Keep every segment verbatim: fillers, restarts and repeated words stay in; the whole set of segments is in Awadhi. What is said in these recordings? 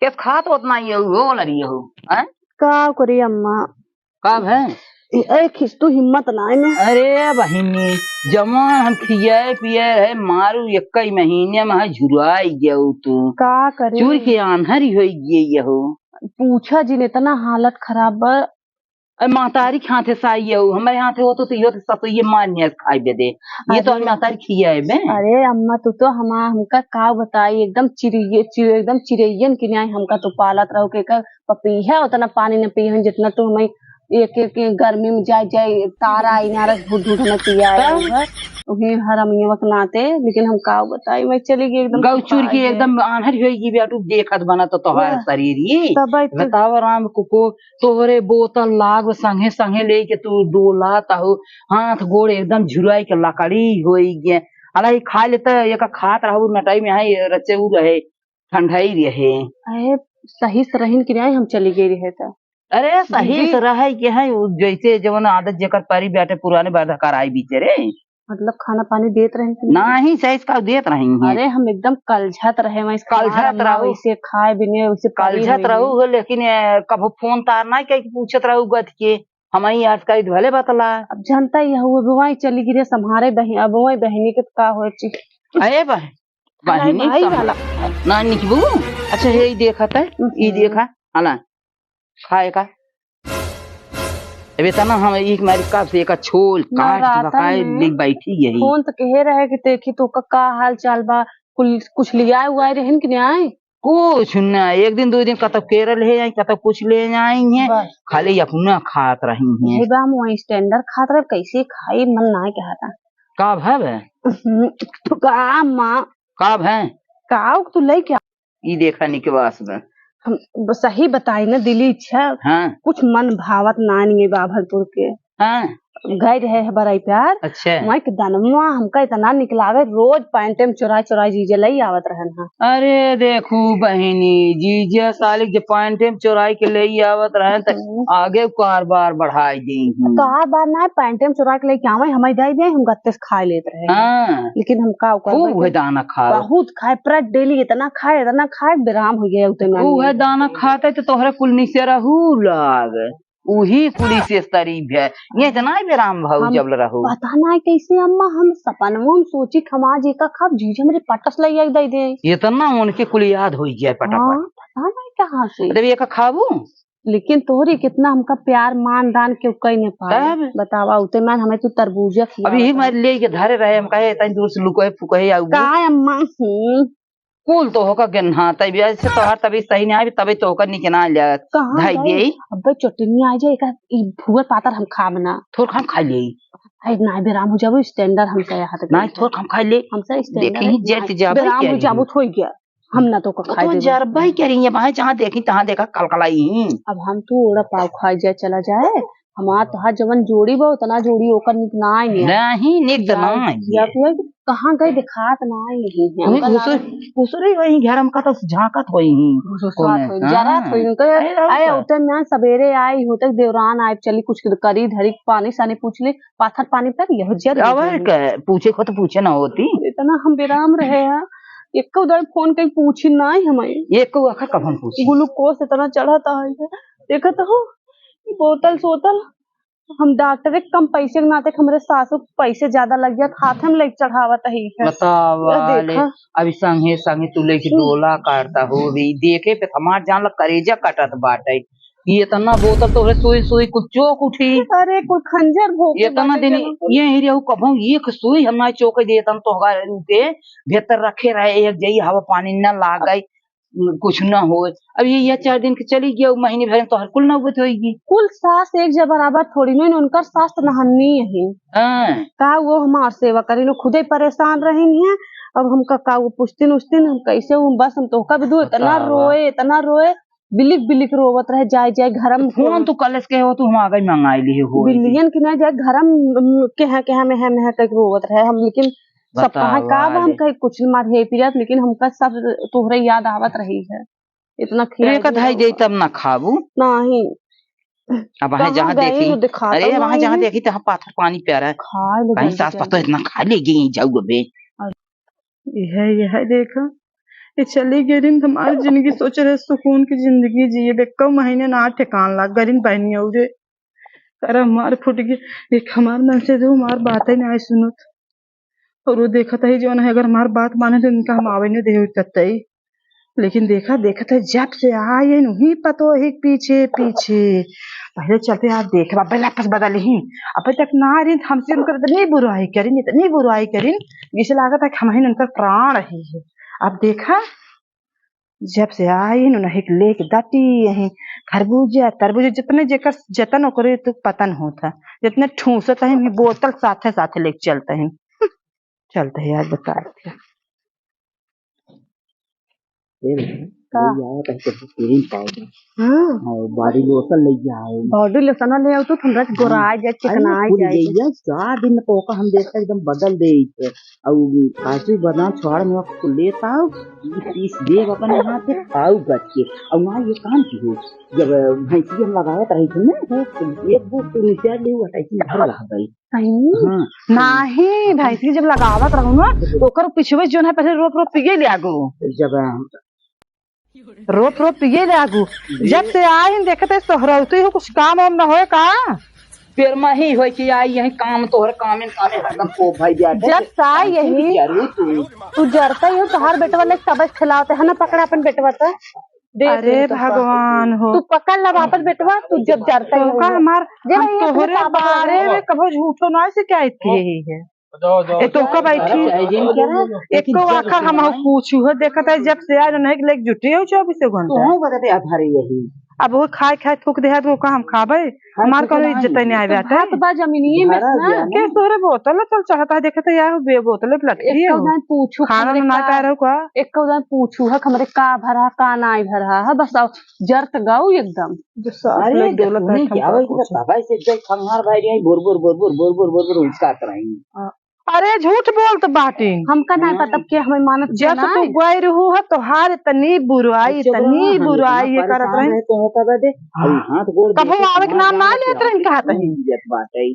एस खात होत नाही हो, हो लरी हो, हैं? का करी अम्मा? का भे? ए, ए, खिस्तू हिम्मत नाही ना। अरे बहिनी, जमा हम खियाए पियाए रहे, मारू एक्कई महीने में है झुराई गयो तू। का करी? चूर के आन्हरी होई गई हो। पूछा जिन, इतना हालत खराब बा। अरे महतारी के हाथे साई हो, हमरे हाथे होतो तो यो तो ससुइये मार नियस खाई बे दे। ये तो अरे। महतारी खियाए बे। अरे अम्मा, तू तो हमा-, हमका का बताई, एकदम चिड़िये, चिड़-, एकदम चिड़ैयन की न्याय हमका तो पालत रहो, के कर पपीहा उतना पानी न पीहन जितना तू हमें एक, एक, एक गर्मी में जाए, जाए तारा इनारस भूत भूत हमें पिया तब? रहो है। उही हरामियवा के नाते, लेकिन हम का बताई, मैं चली गई एकदम गौ चुर सुखाए के है। एकदम आन्हर होई गई बेटू, देखत बना तो तोहार वाह। शरीर ये। तब आई तो बताओ राम कुको, तोहरे बोतल लाग संगे संगे लेके तू डोला ताहू, हाथ गोड़ एकदम झुराई के लकड़ी होई गे। अला ई खा लेता, एक खात रहू नटाई में है, रचे उ रहे, ठंडाई रहे। अरे, सही से रहिन कि नहीं, हम चली गई रहे त। अरे, सही जी। से रहे के है, उ जैसे जवन आदत जेकर परी बाटे पुराने बाधा कराई बीचे रे। मतलब खाना पानी देत रहे कि नहीं? नाही, सही से का देत रही हैं। अरे, हम एकदम कलझत रहे, वहीं से कलझत खाना रहू। वैसे खाए बिने, वैसे परी कलझत हुई रहू हैं। हो, लेकिन, ए, कभो फोन तार नाही कह के पूछत रहू गत के, हम ही याद करी भले बतला। अब जनता ही हुए, अब वहीं चली गिरे सम्हारे बहिन, अब वहीं बहिनी के का होए ची। अरे बह-, अरे बहिनी भाई सम-, वाला। ना निकबू? अच्छा, यही देखत है, ई हम्म। देखा, हला, खाए का। अब इतना हम एक मारी कब से एका छोल काट नवरातन बकाए में ले बैठी यही। फोन तो कहे रहे कि देखी तो का, का हाल चाल बा, कुल, कुछ लियाए उआए रहन कि नहीं आए? कुछ ना, एक दिन, दो दिन कतौ केरल है आई, कतौ कुछ ले आई हैं, बस। खाली अपना खात रही हैं। हे बा, हम वहीं standard खात रहे, कैसे खाई, मन ना कहता। का भय बे? हम्म, तो का माँ? का भय? का तू ले क्या? ई देखा निकवास में। हम ब-, सही बताई ना, दिली इच्छा, हाँ। कुछ मन भावत ना नहीं बाभरपुर के। हाँ। गए रहे है बड़ाई प्यार। अच्छा। वहीं के दनवा हमका इतना निकलावे, रोज पैंटे में चोराई चोराई जीजे लई आवत रहन हा। अरे देखू बहिनी, जीजे साली के जे पैंटे में चोराई के लई आवत रहन त हम्म। आगे कारबार बढ़ाई दी हूँ। कारबार ना, पैंटे में चोराई के लई के आवे, हमें दे दे, हम गत्ते से खा लेत रहे। हाँ। लेकिन हम का ओकर खूब बैठे उहे दाना खाओ। बहुत खाए, पूरा daily इतना खाए, इतना खाए, विराम हो गया उतने में। उहे दाना खाते तो तोहरे कुल निसे रहू लाग। उही कुली से तारीफ है। ये इतना ही बेराम भाऊ हम जब रहू। पता ना कैसे अम्मा, हम सपनवा में सोची कि हम आज एका खाब, जीजे हमरे पटस लई आई दई दे। इतना उनके कुल याद होई जाए पटापट। हाँ, पता नहीं कहाँ से। अरे एका खाबू? लेकिन तोहरी कितना हमका प्यार मान दान के कई ने पावे। तब? बतावा, उते मान हमें तू तरबूजा खिया अभी ही बता। मैं ले के धरे रहे, हम कहे इतनी दूर से लुकोए फुकोए आऊ। का अम्मा? हम्म। कुल तो होकर गेन्हा, तबीयत से तोहार तबीयत सही नहीं आवे, तबे तो होकर निके ना ले। कहाँ धाई गई? दे। अबे चटनी आ जाए, एका ई भुअर पातर हम खाब ना। थोर हम खा ले। अरे ना बेराम हो जाबो, standard हम कहे हाथ नहीं, गए। थोर हम खा ले। हमसे standard देखी है, जेठ ना। जाबे बेराम हो करी। जाबो, थोई गया। हम ना तो का खाए तो देबे। जरबे करी है, भाई जहाँ देखी तहाँ देखा कलकलाई। अब हम तू ओड़ा पाव खाए जाए, चला जाए। हमार तोहार जवन जोड़ी बा, उतना जोड़ी ओकर निक ना आई है। नहीं, निक तो ना आई है। या तो है कि कहाँ गए, दिखात ना आई है। वही हमका घुसुर-, लागत घुसुरी वही घर में का तो झांकत होई ही। घुसुर कौन साथ है? होई, हाँ। जरात होई, उनका अरे, आए और होते ना सबेरे आई होते देवरान आए, चली कुछ करी धरी, पानी सानी पूछ ले, पाथर पानी पर यह जर अवर गई। के पूछे को तो पूछे ना होती। इतना हम बेराम रहे हैं, एक उधर फोन कहीं पूछी ना आई हमें। एक को आखा कब हम पूछी? ग्लूकोज इतना चढ़ा था, देखा तो हो, बोतल सोतल। हम डॉक्टर के कम पैसे के नाते हमरे सासू के पैसे ज्यादा लग गया, हाथ में लेके चढ़ावत ही है। बतावा बस ले, देखा। अभी संगे संगे तू लेके हम्म। डोला काटता हो भी, देखे पे हमार जान ला करेजा कटत बाटे। ये इतना बोतल तोहरे सोई सोई कुछ चौक उठी। अरे कुल खंजर भोंके इतना बाटे दिन के ना। ये ही रहू कभों एक सोई हम ना चौक दे तन तोहरा के भीतर रखे रहे, एक जई हवा पानी न लागे। कुछ ना होए। अब ये, ये चार दिन के चली गया, महीने भर में तो हर कुल नौबत होएगी। कुल सास एक जगह बराबर थोड़ी ना, उनकर सास तो नहन्नी है। हाँ। का वो हमार सेवा करी, लो खुदे परेशान रही है। अब हमका का वो पूछतीन उछतीन, हम कैसे वो, बस हम तोहका भी दू, इतना बतावा। रोए, इतना रोए, बिलिक बिलिक रोवत रहे, जाए जाए घर में। फोन तो कल से कहे हो, तू हम आगे मंगाई लिए हो। बिल्लियन की ना जाए घर में, केहा केहा में है, में है करके रोवत रहे हम, लेकिन सब बतावा कहाँ का बा, हम ले। कहीं कुछ नहीं मार हे पियत, लेकिन हमका सब तोहरे याद आवत रही है। इतना खिया एक दिया धाई होगा। दे तब ना खाबू। नहीं। अब वहाँ कहाँ जहाँ गई देखी, वो दिखाता अरे वहाँ नहीं जहाँ है। देखी तहाँ पाथर पानी प्यारा है। खा ले कहीं जल्दी सास जल्दी। पतोह इतना खा ले गई जाऊ अबे। और यह, यह देखो, ये चली गई रिन, हमार जिंदगी सोचे रहे सुकून की जिंदगी जिए, बेक्का महीने ना ठिकान लाग गई रिन बहनी। और रे, अरे हमार फूट गई, एक हमार मन से जो हमार बात ही ना सुनत। और वो देखत है जौन है, अगर हमार बात माने तो इनका हम आवे नहीं दे सकते। लेकिन देखा, देखत है जब से आई है उही पतोही के पीछे पीछे। पहले चलते आज देखे बाबा वापस बदल ही, अबे तक ना रिन, हमसे उनकर इतनी बुराई करिन, इतनी बुराई करिन, जैसे लागत है कि हम ही उनकर प्राण ही है। अब देखा, जब से आई न, उन्हें लेके दटी यही खरबूजा, तरबूजा, जितने जेकर जतन ओकरे तो पतन होत है, जितने ठूसत है, उन्हें बोतल साथे साथे लेके चलते हैं। चलते हैं यार, बता रहे थे। ए, का? ले आया कहीं से क्रीम पाउडर। हाँ। और बॉडी लोशन ले आए। बॉडी लोशन ले आओ तो हमरा के गोराई जाए, अरे चिकनाई फूल जाए। गई है, चार दिन में तो ओका हम देखा एकदम बदल दे इसे। और काजू बादाम छोड़ में कुल लेत आओ, ये पीस देव अपने हाथ से, खाओ गच के। और ना ये काम की हो, जब भैंसी हम लगावत रही थी ना, तो एक दो तीन चार ले हुआ था, इतनी भर रह गई। सही? हाँ। नाही, भैंसी जब लगावत रहू ना, तो ओकर पिछुए जोन है, पहले रोप रोप पिए ले आगो। जब हम रोप रोप पिए ले आगू। जब से आए हैं, देखत है, सोहरौती हो, कुछ काम वाम न होए का? पेरमा ही होए कि आई यही काम, तोहर कामे कामे हरदम को भाई जाते। जब से आई यही, तू जरता ही हो, तोहार बेटवा ले सबक खिलावते है ना, पकड़ा अपन बेटवा तो। देख अरे ले तो भगवान हो। तू पकड़ लब आपन बेटवा, तू जब जरता ही हो। हमार, हम तोहरे बारे में कभो झूठो ना शिकायत की है। ए, तो का बैठी? एको आखर हम पूछू हो, देखत है जब से आज नहीं लेके जुटी हो चौबीस घंटा। तो हम बता दे आधारे यही। अब वो खाए खाए थूक दे है, तो का हम खाबे? हमार कोनो इज्जत नहीं आवे बाटे। बात बा जमीनिए में ना। के तोहरे बोतल चल चाहता है, देखत है यार, बे बोतल लटकी है। पूछू खाना ना पाए रहो का? एक उदान पूछू है, हमरे का भरा, का नाई भरा है, बस अब जरत गाऊ एकदम। अरे, डोलत है, तबाई से जब खंगार भाई रही, बोर, बोर, बोर, बोर, बोर, बोर, बोर, बोर, उसका तरह ही। अरे, झूठ बोलत बाटिन। हमका नाई पता के हमें मानत जब ना तू है। गई रहू है, तोहार इतनी बुराई, इतनी बुराई ये करत रहे। तो होता बदे, अभी हाथ गोड़ कभो आवे के नाम ना लेत रहे, कहत है। बात है।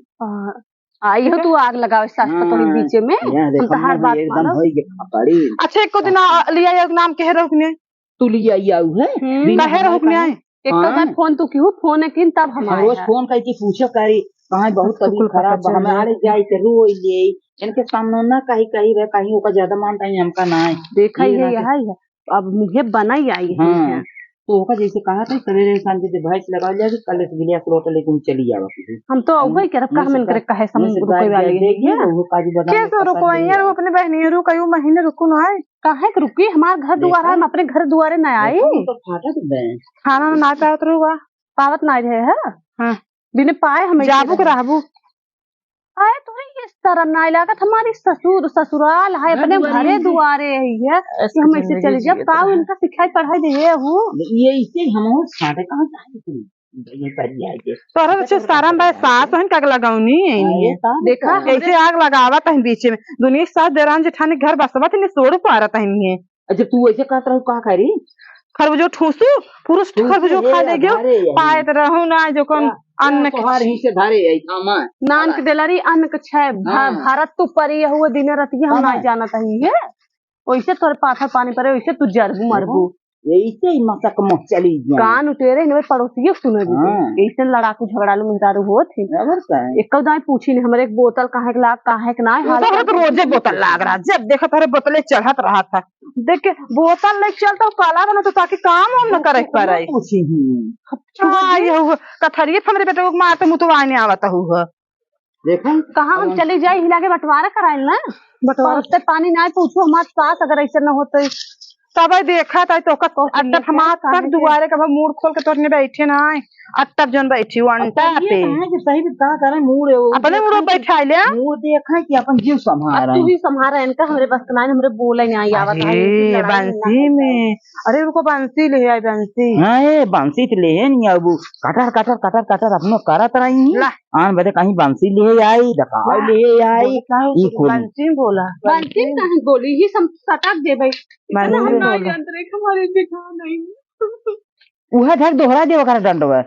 आई हो तू आग लगावे सास पतोह के बीचे में। हम तहार बात मानब। अच्छा, एको दिन लिया एक नाम कहे रहो कि नहीं? तू लिया आऊ है? कहे रहो कि नहीं? एक तो फोन तू किहू फोन किन तब हम रोज फोन करके पूछो करी, कहाँ बहुत तबीयत खराब बा, हमें आड़े जाई के रोई ले। इनके सामने ना कहीं कहीं रहे, कहीं ओका ज्यादा मानता है, हमका ना है। देखा ये है। अब मुँहे बनाई आई है। तो ओका जैसे कहा था, सवेरे शाम के भैंस लगा लिया कि कल एक गिलास लोटा लेके हम चली जावा। हम तो वही करब, का हम इनकरे कहे सम रुकवे वाली है। वो काजू बादाम के साथ रुकवाई है, वो अपने बहनी रुक, आयु महीने रुकू ना है। काहे के रुकी? हमार घर दुआर है, हम अपने घर दुआरे ना आई। तो फाटत बे। खाना ना पावत रहुआ। पावत ना रहे है। हाँ। बिने पाए हम जाबू के रहबू। अरे तोहरे ये शर्म नाई लागत? हमारी ससुर, ससुराल है, अपने घरे दुआरे है ये, कि हम ऐसे चले जाब? का इनका सिखाई पढ़ाई दे है वो? ये इसे हम साढ़े कहाँ जाए थे? ये कर दिया ये। तोहरा तो शर्म बा, सास हन का लगौनी है इन्हें। देखा, कैसे आग लगावत है बीच में। दुनिया सास देरान जेठानी घर बसवत नहीं, सोड़ पारत है इन्हें। अच्छा, तू ऐसे कहत रहू, का करी? खरबूजो ठूसू, पुरुष खरबूजो खा ले गयो, पायत रहू ना जो कौन अन्न के तोहार ही से धरे है, सामान। नान के देलरी अन्न के छे, भा-, हाँ। भारत तू परी हुए दिन रतिया हम हाँ। ना जानत ही है। वैसे तोर पाथर पानी परे, वैसे तू जरबू मरबू। यही से ही मसक मस चली गया। कान उटेरे इनमें पड़ोसियों सुने दीदी। हाँ। ऐसे लड़ाकू झगड़ालू मेहरारू होत ही। खबर का है? एक दाई पूछी ने हमरे एक बोतल काहे के लाग, काहे के ना, हाल तो चाल रोजे बोतल लाग रहा, जब देखा तोहरे बोतले चढ़त रहा था। देख के बोतल लेके चलता हूँ, काला बना तो ताकि काम वाम न करे के पड़े। पूछी हूँ। हाँ, ये हुआ, कथरिये फमरे बेटे को मारते मुँह तो आने आवत हुआ। देखा? कहाँ हम चली जाई, हिला के बंटवारा कराइल ना। बंटवारा। पहुँचते पानी ना पूछू, हमार सास अगर ऐसे न होते। तब देखा था तो ओकर अट्टत हमार तक दुआरे कब मूड़ खोल के तोरने बैठे ना आए, अट्टत जौन बैठी वो अंटा पे। कहाँ के सही में का करे मूड़ है वो? अपने मूड़ बैठा ले। मूड़ देखा कि अपन जीव संभाल अब तू ही संभाल रहे इनका, हमरे बस के ना, हमरे बोले नहीं आवत है, अरे, इनकी लड़ाई बंसी नहीं में, अरे उनको बंसी ले आई बंसी। हाँ, ए, बंसी तो ले है नहीं अब, कटर, कटर, कटर, कटर अपनो करत रही। ला। आन बदे कहीं बंसी ले आई, डकाव ले आई, बोलता हूँ, ई कुल। बंसी में बोला। बंसी में कहीं बोली, ये सब सटक दे भाई। बंसी में बोला। हमारे दिखा नहीं। उहे धर दोहरा दे ओकरा डंडवा।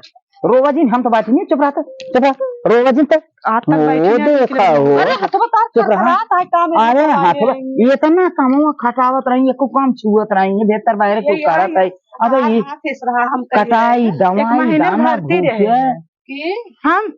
रोवा जिन, हम तो बाटी नहीं, चुप रहा तो, चुप रहा, रोवा जिन तो। आज तक बैठी वो नहीं, देखा निकले हो। अरे, हथवा तार चुप रहा। खटखटात है, काम है, अरे, काम हाथ है। इतना कमवा खटावत रही, एको काम छुअत रही, भीतर बाहर ये कुछ करत यहाँ है। अबे, हाथ, ये हाथ इस रहा, हम कहीं कटाई, रहे। एक दवाई, महीने दाना, भरती रहे भूसे। हैं। कि? हम,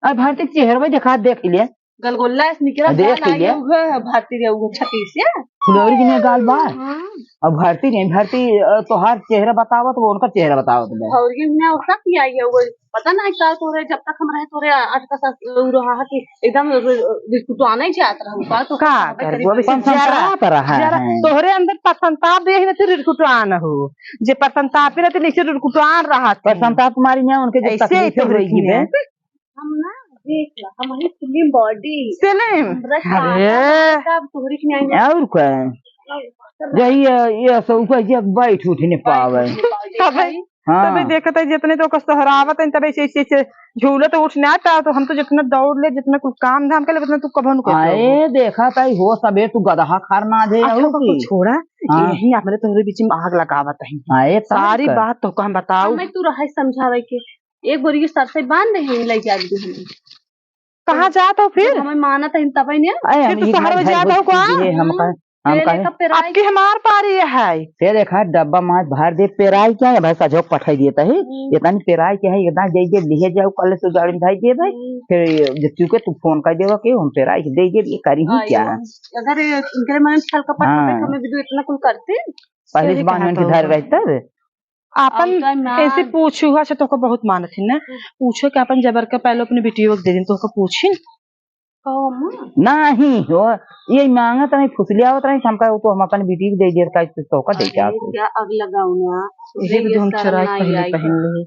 अब भरती के चेहरा देखा, देख लिया। गलगोला ऐसे निकला, देख गाल आई लिया। है, उहे भरती रहे, उहे छत्तीस है। फुलौरी के में गाल बा। हाँ। अब भरती नहीं, भरती, अ, तोहार चेहरा बतावत, वो उनका चेहरा बतावत बा। फुलौरी में उसका किया है, वो पता नहीं का तोरे, जब तक हम रहे तोरे अटका सा, उ रहा कि एकदम रिस्कुटवाना ही जात रहा, का तो का करबो, अभी जरा, पसंद जरा, आता रहा जरा है। तोहरे अंदर पसंद ताप दे ही ना, तू रिस्कुटवान हो। जे पसंद तापे ना, तो नीचे रिस्कुटवान रहा था। पसंद ताप मारी ना, उनके जब ऐसे ही तकलीफ तो होई होई गिरे। है। हम ना, देख ला, हमारी slim body। Slim। हमरा अरे। का, का तोहरी के नहीं आइने। और का? यही है, ये सब ऊपर जब बैठ उठ नहीं पावे। बैठ उठ नहीं पावे, तबे, देखा ही। हाँ। तबे देखत है, जितने तो ओकर सहरावत है, तबे से, से, से झूलत उठ ना पाओ, तो हम तो जितना दौड़ ले, जितना कुछ काम धाम कर ले, उतना तू कभो न कर पाओ। आए, देखा ताई हो सबे, तू गदहा खार ना दे अच्छा, रहू ओकर की। कुछ छोड़ा, हाँ। यही हमरे तोहरे बीच में आग लगावत है। आए, तब सारी का? बात तो हम बताऊ। हमें तू रहे समझावे के। एक बोरी के सरसों बांध दे, हम ले जाए दे हमें। कहाँ जात हो फिर? जब हमें मानत है तबे ने। अरे, फिर हम तो ये शहर में भाई जात हो का? ये हम हम्म। का, हम तेरे का का पेराई। आपकी हमार पारी है। तेरे खा डब्बा मार भर दे, पेराई क्या है भाई, सजो पठाई दिए तही। हम्म। ये तनी पेराई क्या है, इतना दे दे, लिए जाओ, कल से गाड़ी में भाई दे भाई। हम्म। फिर ये जब चुके तू फोन कर देवा के हम पेराई दे दे, ये करी ही आयो, क्या? अगर ये इनके मन छल कपट हाँ। करते, हमें भी तो इतना कुल करते। पहले सही से बांध कहा बांध के तो धर होगा। रही तब। आपन अब तो ना। ऐसे पूछू, अच्छा, तोहका बहुत मानत है ना? हम्म। पूछो कि आपन जबर के पहले अपने बेटियों को दे दिन, तोहका पूछिन। कहो अम्मा। नहीं हो, ये मांगत रही, फुसलियावत रही, हमका वो तो हम अपन बेटी को दे देत का, इससे तोहका दे अरे, जात हो। क्या आग लगाऊ ना? यही भी ये धुन शर्म चुराई ना पहले आई पहन है। ले,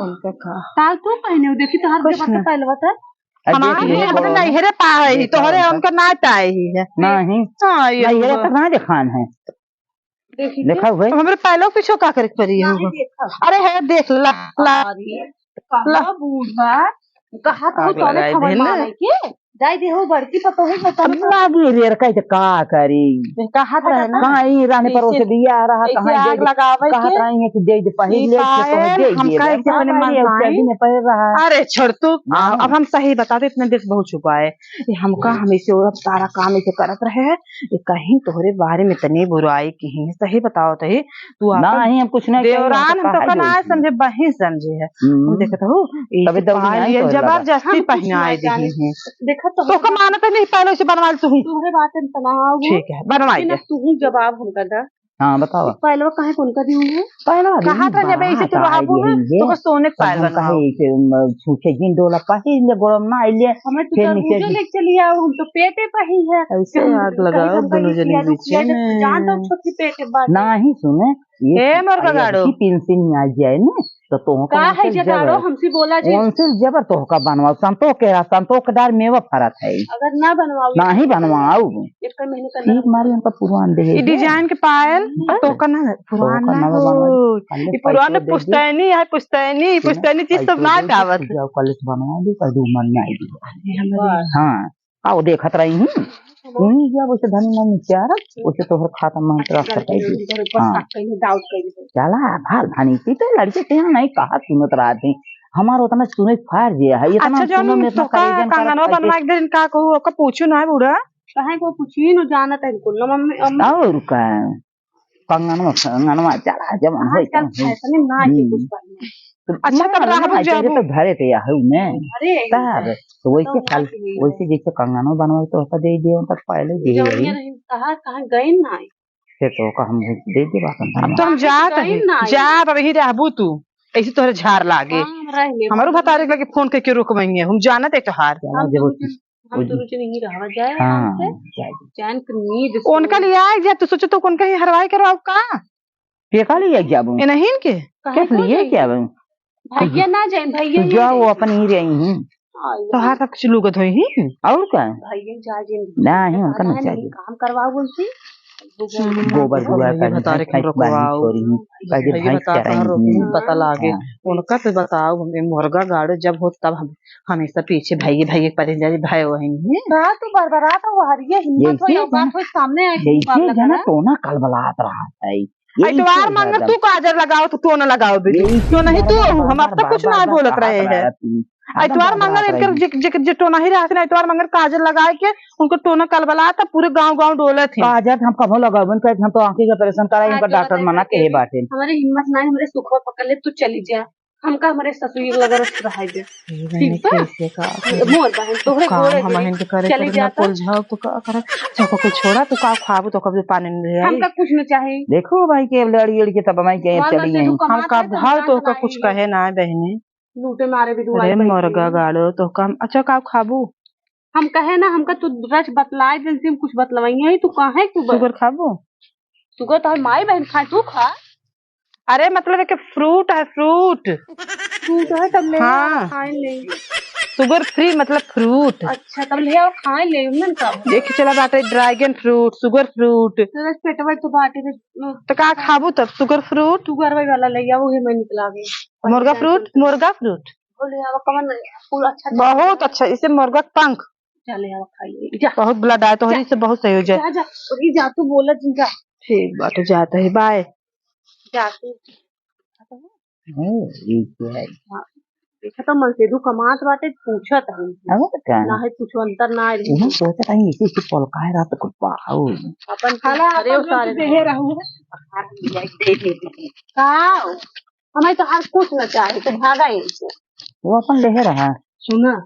उनका का? ताल तू पहने हो, देखी तो हर कुछ जगह ना। से पहलवा था। अब देख हमारे ले, अपने बड़ा नैहरे पा है, देखा तोहरे उनका। उनका ना पाए ही है। नहीं। हाँ, ये नैहरे हुआ। तो ना दिखान है। देखी देखा तो। हुए? अब हमरे पायलो पीछो का करे के परी है? नहीं देखा। अरे है, देख ला, ला। अरे, कहाँ ला। बूढ़ा, कहाँ तो आग तोने लगाए खबर देले। मारे के? जाई दे हो बड़की पतोहू पता अब नहीं। लागी रे, कह दे का करी? कहाँ तो रहे ना? कहाँ ई रानी परोसे ऐसे, बिया रहा, ऐसे कहाँ आग दे दे? लगावे कहत के। रही है कि दे दे, पहिले ई से कहे पायल, दे हम दे कहे रे। के अपने का मन करी, माई। उसे दिन पहले रहा। अरे छोड़ तू, ना। अब हम सही बता दे, इतने देर से बहुत छुपा है। ये हमका हम्म। हमेशा वो सारा काम ऐसे करत रहे हैं, ये कहीं तोहरे बारे में तनी बुराई की है, सही बताओ तो ही, तू आपन नहीं, हम कुछ नहीं कही, हम देवरान तो हम तो कहा का ना जाए समझे, बहिन समझे है। हम्म। हम देखत हो, ये तबे तो दौड़ी पा आई लिए, तोहरे लगा। जबरदस्ती हम कुछ पहनाए नहीं दे जाने। हैं। देखा तो तोहका मानत नहीं, पहले से बनवा ले तू ही। तोहरे बात में तनाव हो। ठीक है, बनवा लेकिन ले। अब तू ही जवाब हमका दा। हाँ, बताओ। पहलवा काहे कौन का दी हुई है? पहलवा दी कहाँ था जब ऐसे तू बाहर रहबू आई है, है, तो का सोने के तब हम पायलवा कहे बनाओ। ऐसे, म, छूछे जिन डोला पहिर ले, गोड़म ना आइले, हमें तो फिर नीचे तरबूजो गिर- लेके चली आओ, हम तो पेटे पही है। ऐसे हम आग लगाओ कहीं दोनों जने किया, बीच रुक जा, में। जान दो छोटी पेटे बात। ना ही सुने, ये ए मोर अरे, कगाड़ो। अबकी पेंशन में आ जाए ना, तो तोहका का है उनसे जगाड़ो, जबर, हमसे बोला जी। उनसे जबर तोहका बनवाओ, संतोष के रहा, संतोष के डार मेवा फरत है। अगर ना बनवाओ, ना ही बनवाओ। एक महीने का ठीक नरम मारी उनका पुरान दे ये है। डिजाइन के पायल, हम्म। तोहका ना, पुरान तोहका ना नवा हो। बनवाओ। ये पुरान पुश्तैनी है, पुश्तैनी, सुना, पुश्तैनी चीज सब ना आवत। जाओ, कल से बनवा दो, कल दो मन में आई दो। अरे, हमारे हाँ। का वो देखत रही हूँ? सुनी क्या, वैसे धनी मम्मी क्या रहा? वैसे तोहर खाता में हम transfer कर दी। हाँ। चला, भाल भानी थी तो लड़के के यहाँ नहीं कहा सुनत रहा थी। हमार उतना सुने फार जे है, इतना अच्छा, जौन सुनो में इतना तोहका करेजन करत कंगनवा करके बनवा के दे, का कहू, ओका पूछू ना बूढ़ा। काहे को पूछी न जानत है कुल, ना मम्मी, अम्मी। और का? कंगनवा, कंगनवा चला, जवन हाँ, होई, चल, तवन होई। फैशन में ना आके हम्म। कुछ पहने। तो अच्छा, मत तब बनवाई, रहबू तेरे जाबू। तो घरे पे या हऊ ने। अरे, तब, तो वैसे तो कल, बात यही है। वैसे जैसे कंगनवा बनवाई तो होता दे दियो, तब पहले दे जौनिया रही। रही, कहाँ, कहाँ गई ना आई। फिर तो का हम दे दे बात अब तो हम जात गई ही, ना आई। जा, अब यही रहबू तू। ऐसे तोहरे झार लागे। हाँ, रह ले। हमारो भतारे के लगे फोन करके रुकवाएंगे, हम जानत है तोहार। चला, हम जब दोनों जन, हम उस दोनों जन यहीं रहवा जाए हाँ, आराम से। जाए। चैन की नींद सो। उनका लिए आए जा, तू सोचे तो उनका ही हरवाई करवाओ का? के का लिए जाबो? ए नहीं के? काहे कैसे को लिए जाई? क्या बा? भैया ना जाए, भैया तू ही जाओ, जाए। अपन ही रही हैं। हाँ, ये तोहार तक चुलू गद होई ही। और का? भैया जा जिन। नहीं, उनका नहीं नहीं, चाहिए। काम करवाओ उनसे। गोबर भैया गुआ का भतारे भैंस के भैंस रोकवाओ। बांधी छोड़ी हूँ। भैया पहले भैया भैंस बताओ, चराई कहाँ रोकी, हूँ। पता लागे। हाँ। उनका तो बताओ, हम मुर्गा गाड़ो जब हो तब हम हमेशा पीछे भैया भैया परे जाए, भाई वही है। का तू बरबरात हो, हरिये हिम्मत हो, जैसे औकात जना, हो, सामने आए, जैसे मुकाबला जना करा। टोना कलबलात रहा है। यही इतवार चीज मंगर हरदम। तू काजर लगाओ, तू टोना लगाओ बेटी। यही चीज टोना ही तू हरदम, हूँ, हम अब बार, तक बार, कुछ बार, ना बार, बोलत बार, रहे बार, हैं। बार, बार, अब इतवार बार, मंगर बार, इनकर बार। जे-, जे-, जे टोना ही रहते ना, इतवार मंगर काजर लगाए के उनको टोना कलबला था, पूरे गाँव, गाँव डोलत है। काजर हम कभो लगावन कहे, हम तो आँखी के ऑपरेशन कराई, हाँ, इनका तो डॉक्टर बताई मना बाटे। कहे बाटे। हमारे हिम्मत ना है, हमारे सुखवा पकड़ ले, तू चली जा। हमका हमरे ससुई लगे रस रहाई दे। ए ठीक बहनी, बा? कैसे का करी? मोर बहन, तोहरे काम गोड़े हम गिरी। बहन के करे चली करे ना जाता। कुल झाव तो का करे? अच्छा, ओका कुल छोड़ा, तो का खाबू, तो कभी पानी नहीं ले आई? हमका कुछ न चाही। देखो भाई के लड़ी लड़ी के तब माई के हमार चली बच्चे आई। तू हम कमात का है, तो भाव हम तो का ओका कुछ कमाई। कहे ना है बहनी। लूटे मारे भी दुआई अरे बैठी मुर्गा है। गाड़ो, तो का हम, अच्छा, का खाबू? हम कहे ना, हमका तू रच बतलाए दिन से हम कुछ बतलवाई है, तू काहे तू ब-, सुगर खाबू? सुगर तो हर माई बहन खाए, तू खा। अरे, मतलब, एक फ्रूट है, फ्रूट। फ्रूट है, तब ले हाँ। आओ, खाए ले। सुगर फ्री मतलब फ्रूट। अच्छा, तब ले आओ, खाए ले, उन्हन का। देख, चला बाटे ड्रैगन फ्रूट, सुगर फ्रूट। तेरे पेटवा तो बाटे रे। तो का खाबू तब, सुगर फ्रूट? सुगर वाला ले आओ, वही मैं निकला गई। मुर्गा फ्रूट, मुर्गा फ्रूट। बोले, अब कमन फूल अच्छा बहुत अच्छा, इसे मुर्गा पंख। चले आओ, खाइए, जा। बहुत ब्लड आए, तोहरी जा। से बहुत सही हो जाए। जा, जा, अभी जा, तू बोला जिन, जा। ठीक बात, जाता है, बाय। जा तू। हम्म, ये क्या है? हाँ। देखा तो मनसेधु कमात बाटे, पूछत है। अब का? ना है कुछ अंतर ना आइल। इन्हें सोचत है, इसी से पलकाए रात को पाओ। अपन खाला, अरे अपन उतारे देहे रहू। दे दे दे। का? हमें तो हर कुछ ना चाहे, तो भागा इनसे। वो अपन लेहे रहा। सुना,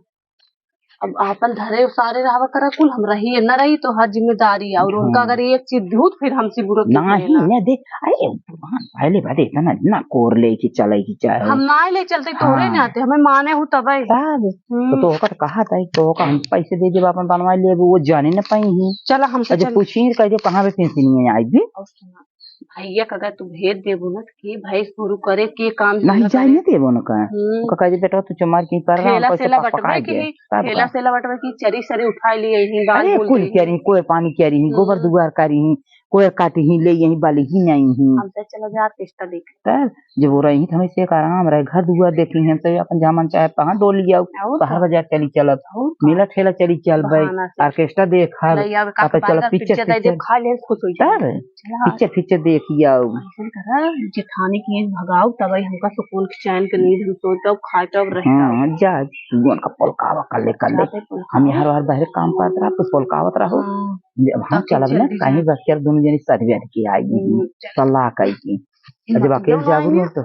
अब आपन धरे उसारे रहवा करा कुल, हम रही न रही तो हर जिम्मेदारी, और उनका हाँ। अगर एक चीज दूध फिर हमसे बुरा क्यों नहीं, करेला? नहीं, देख, अरे, भगवान, पहले बात इतना ना कोर ले के चले की चाहे। हम ना ले चलते, तोहरे हाँ। नाते, हमें माने हो तबे। तब, हम्म। तो, तो ओकर कहा था, तो ओकर हम पैसे दे देब, अपन बनवा लेब, वो जाने न पाई ही। चला, हमसे अच्छा, चल। पूछी, कह दे, कहाँ पे पेंसिल में आई भी? और सुना, भैया का अगर तू भेज देबू ना, तो के भैंस गोरू करे, के काम नहीं, धंधा जाए करे। नहीं देबो ना का। हम्म। ओका कह दे, "बेटा, तू चमार की पर रहा, ठेला पैसे सेला पा-, बटवे पकाए के दे।" ही, तब ठेला का? सेला बटवे की चरी सरे उठा लिए यहीं, दाल अरे, बोल कुल रही। करी, कोई पानी करी, गोबर हम्म। दुआर करी, कोई काटी ही, ले यहीं बाली ही नहीं ही। हम तो चला जा, ऑर्केस्ट्रा देख। तब जब वो रही, तो हमें से एक आराम रहे, घर दुआर देखी हैं, तो अपन जहाँ मन चाहे, तहाँ डोल लिया, और बाहर का? बाजार चली चलब, और का? मेला ठेला चली चल भाई, बहाना से। ऑर्केस्ट्रा देखब, ले आवे, आ तो चला बर्गर, पिक्चर, पिक्चर दे दे, पिक्चर। खा ले, खुश हो जाए। तब? चला। पिक्चर, पिक्चर देखी आओ। ऐसन करा, जेठानी के भगाओ, तब हमका सुकून के चैन के नींद हम सोई तब खाए तब रह हाँ, जाओ। जा, सुगन का पोलकावा कर ले, कर ले। जाते पोलकावा। हम यहाँ बाहर काम करत रहा, तो पोलकावत रहो। हाँ। जब हम तब चलब ना, जल्दी कहीं जा। बस चल, दोनों जनी सरिया के आई, हम्म, चल। सलाह कई की। ये जब बात अकेले जो जाबू आई ना, तो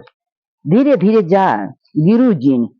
धीरे धीरे जा, गिरू जिन,